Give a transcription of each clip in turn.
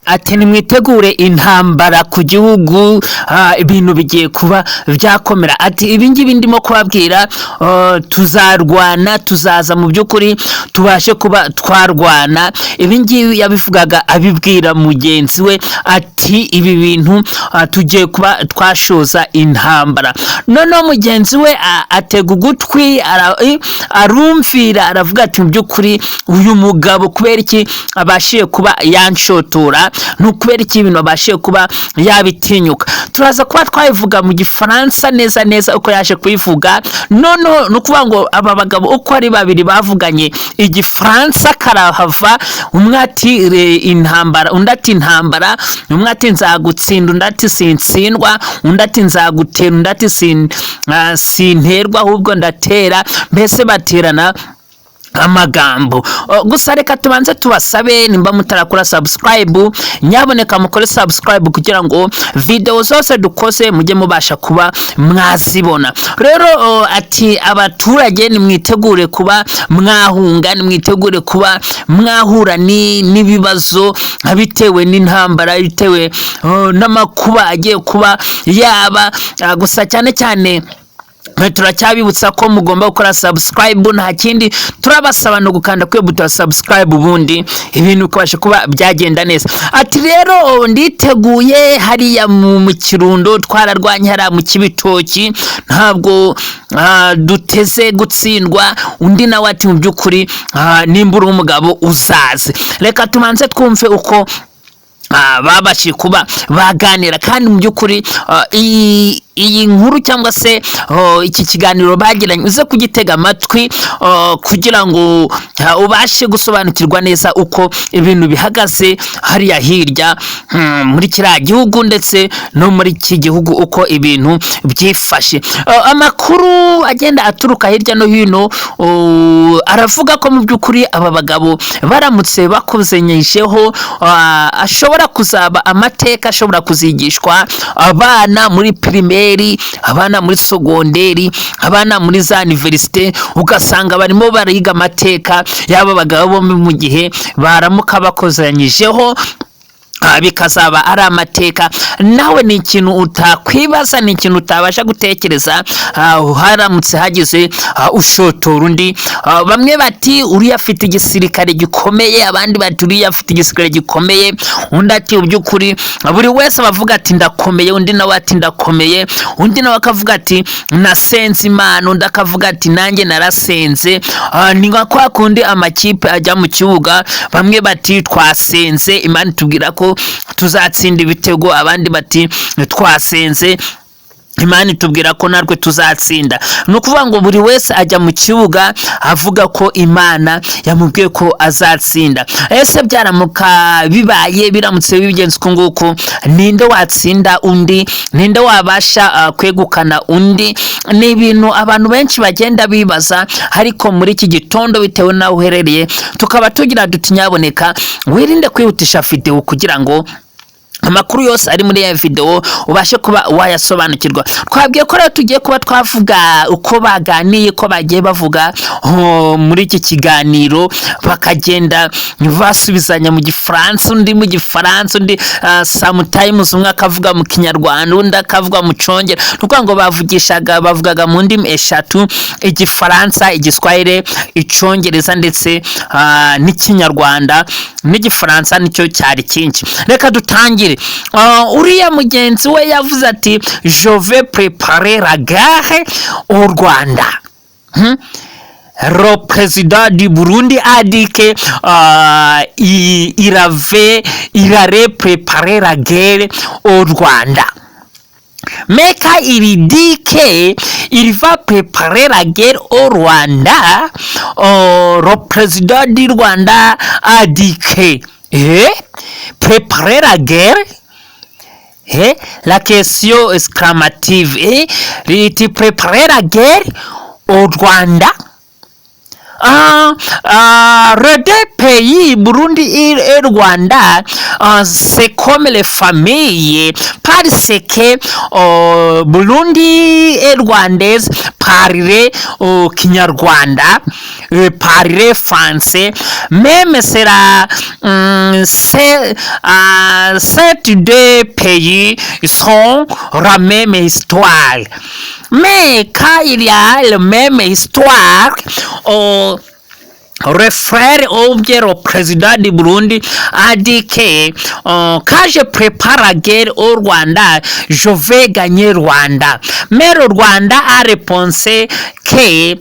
Ati nimwitegure intambara ku gihugu, ibintu bigiye kuba byakomera. Ati ibi ngibi ndimo kubabwira, tuzarwana, tuzaza mu by'ukuri tubashe kuba twarwana. Ibi ngibi yabivugaga abibwira mugenzi we, ati ibi bintu tugiye kuba twashoza intambara. Noneho mugenzi we atega ugutwi, arumvira, aravuga ati mu by'ukuri uyu mugabo kubera iki abashije kuba yanshotora? Ni ukubera iki ibintu abashije kuba yabitinyuka? Turaza kuba twabivuga mu Gifaransa neza neza uko yaje kubivuga. Noneho ni ukuvuga ngo aba bagabo uko ari babiri bavuganye Igifaransa karahava. Umwe ati intambara, undi ati intambara. Umwe ati nzagutsinda, undi ati sintsindwa. Undi ati nzagutera, undi ati sinterwa ahubwo ndatera. Mbese baterana amagambo. Gusa reka tubanze tubasabe, nimba mutarakora subscribe, nyaboneka mukore subscribe kugira ngo video zose dukoze mujye mubasha kuba mwazibona. Rero ati abaturage nimwitegure kuba mwahunga, nimwitegure kuba mwahura n'ibibazo bitewe n'intambara, bitewe n'amakuba agiye kuba yaba. Gusa cyane cyane turacyabibutsa ko mugomba gukora subscribe. Nta kindi turabasaba, no gukanda kuri buto ya subscribe, ubundi ibintu bikabasha kuba byagenda neza. Ati rero nditeguye, hariya mu Kirundo twararwanye, hariya mu Kibitoki ntabwo duteze gutsindwa. Undi nawe ati mu by'ukuri nimba uri umugabo uzaze. Reka tubanze twumve uko babashije kuba baganira. Kandi mu by'ukuri iyi nkuru cyangwa se iki kiganiro bagiranye, uze kugitega amatwi kugira ngo ubashe gusobanukirwa neza uko ibintu bihagaze hariya hirya muri kiriya gihugu ndetse no muri iki gihugu uko ibintu byifashe. Amakuru agenda aturuka hirya no hino aravuga ko mu by'ukuri aba bagabo baramutse bakozenyejeho, ashobora kuzaba amateka ashobora kuzigishwa abana muri primaire, abana muri secondaire, abana muri za université, ugasanga barimo bariga amateka y'aba bagabo bombi mu gihe baramuka bakozanyijeho, bikazaba ari amateka. Nawe ni ikintu utakwibaza, ni ikintu utabasha gutekereza, haramutse hagize ushotora undi. Bamwe bati uriya afite igisirikare gikomeye, abandi bati uriya afite igisirikare gikomeye. Undi ati by'ukuri buri wese bavuga ati ndakomeye, undi nawe ati ndakomeye, undi nawe akavuga ati nasenze Imana, undi akavuga ati nanjye narasenze. Ni nka kwa kundi amakipe ajya mu kibuga, bamwe bati twasenze Imana itubwira ko tuzatsinda ibitego, abandi bati twasenze Imana itubwira ko natwe tuzatsinda. Ni ukuvuga ngo buri wese ajya mu kibuga avuga ko Imana yamubwiye ko azatsinda. Ese byaramuka bibaye, biramutse bigenze uku nguku, ninde watsinda undi? Ninde wabasha kwegukana undi? Ni ibintu abantu benshi bagenda bibaza. Ariko muri iki gitondo, bitewe n'aho uherereye, tukaba tugira duti nyaboneka wirinde kwihutisha videwo kugira ngo amakuru yose ari muri iyo videwo ubashe kuba wayasobanukirwa. Twabwiye ko rero tugiye kuba twavuga uko baganiye, ko bagiye bavuga muri iki kiganiro, bakagenda basubizanya mu Gifaransa, undi mu Gifaransa, undi sometimes umwe akavuga mu Kinyarwanda, undi akavuga mu Cyongereza. Ni ukuvuga ngo bavugishaga, bavugaga mu ndimi eshatu: Igifaransa, Igiswahili, Icyongereza ndetse n'Ikinyarwanda. N'igifaransa nicyo cyari cyinshi. Reka dutangire. Uriya mugenzi we yavuze ati je vais préparer la guerre au Rwanda. Le président du Burundi a dit que il allait préparer la guerre au Rwanda. Mais quand il dit que il va préparer la guerre au Rwanda, le président du Rwanda a dit que préparer la guerre. La question exclamative, tu préparer la guerre au Rwanda? Les deux pays, Burundi et Rwanda, c'est comme les familles, parce que Burundi et Rwandaise parlent au Kinyarwanda, parlent français, même c'est la, c'est, ces deux pays sont la même histoire. Mais quand il y a la même histoire, le frère ou bien le président du Burundi a dit que quand je prépare la guerre au Rwanda, je vais gagner Rwanda. Mais le Rwanda a répondu que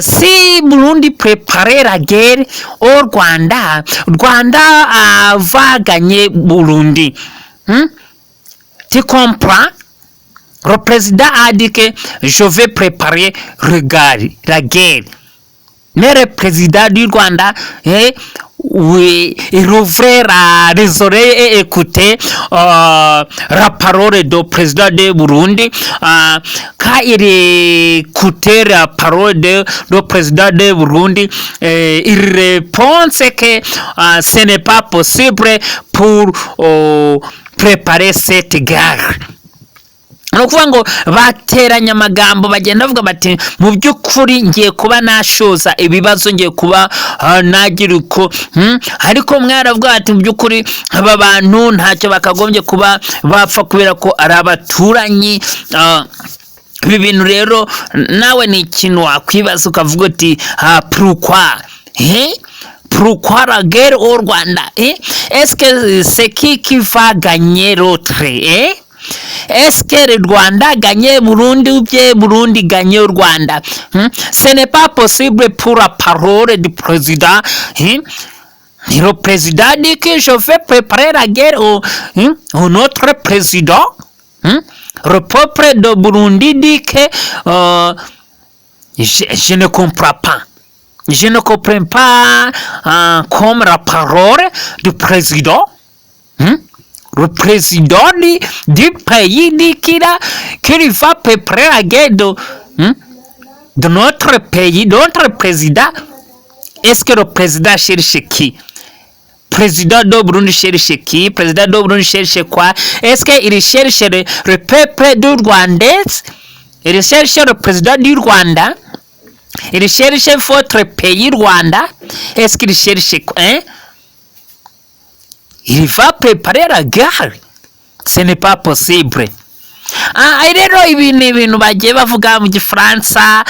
si Burundi préparait la guerre au Rwanda, Rwanda va gagner Burundi. Tu comprends? Le président a dit que je vais préparer la guerre. Mais le président du Rwanda, eh, oui, il ouvrait les oreilles et écoutait la parole du président de Burundi. Quand il écoutait la parole du président de Burundi, il répond que ce n'est pas possible pour préparer cette guerre. Ni ukuvuga ngo bateranye amagambo, bagenda bavuga bati: "Mu by'ukuri ngiye kuba nashoza ibibazo, ngiye kuba nagira uko." Ariko mwaravuga ati: "Mu by'ukuri aba bantu ntacyo bakagombye kuba bapfa kubera ko ari abaturanyi." Ibi bintu rero nawe ni ikintu wakwibaza ukavuga uti: "Pourquoi, eh? Pourquoi la guerre au Rwanda, eh? Est-ce que c'est qui va gagner l'autre, eh? Est-ce que le Rwanda gagne Burundi ou bien Burundi gagne au Rwanda?" Ce n'est pas possible pour la parole du président, hein? Et le président dit que je vais préparer la guerre hein, au notre président. Le peuple de Burundi dit que je ne comprends pas. Je ne comprends pas comme la parole du président. Le président du pays dit qu'il va préparer la guerre de notre pays, de notre président. Est-ce que le président cherche qui? Président de Burundi cherche qui? Président de Burundi cherche quoi? Est-ce qu'il cherche le peuple du Rwandais? Il cherche le président du Rwanda? Il cherche votre pays Rwanda? Est-ce qu'il cherche quoi, hein? Il va préparer la guerre. Ce n'est pas possible. Rero ibi ni ibintu bagiye bavuga mu Gifaransa.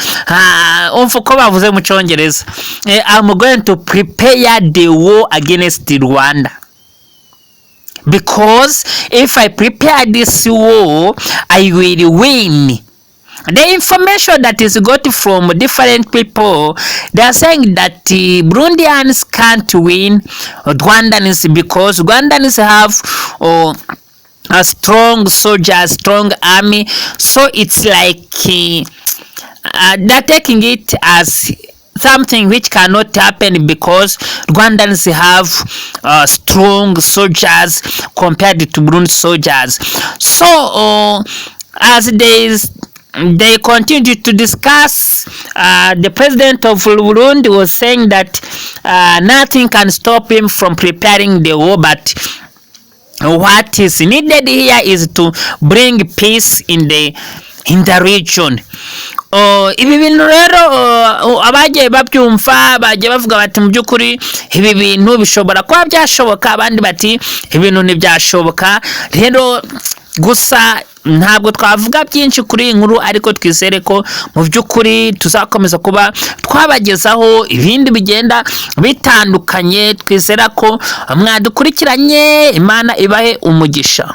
Umva uko bavuze mu Cyongereza: "I'm going to prepare the war against Rwanda because if I prepare this war, I will win." The information that is got from different people, they are saying that Burundians can't win Rwandans because Rwandans have a strong soldier, strong army. So it's like they're taking it as something which cannot happen because Rwandans have strong soldiers compared to Burundi soldiers. So as they continued to discuss, the president of Burundi was saying that nothing can stop him from preparing the war, but what is needed here is to bring peace in the region. Ibi bintu rero abagiye babyumva bagiye bavuga bati: "Mu by'ukuri ibi bintu bishobora kuba byashoboka," abandi bati: "Ibintu ntibyashoboka." Rero gusa ntabwo twavuga byinshi kuri iyi nkuru, ariko twizere ko mu by'ukuri tuzakomeza kuba twabagezaho ibindi bigenda bitandukanye. Twizera ko mwadukurikiranye. Imana ibahe umugisha.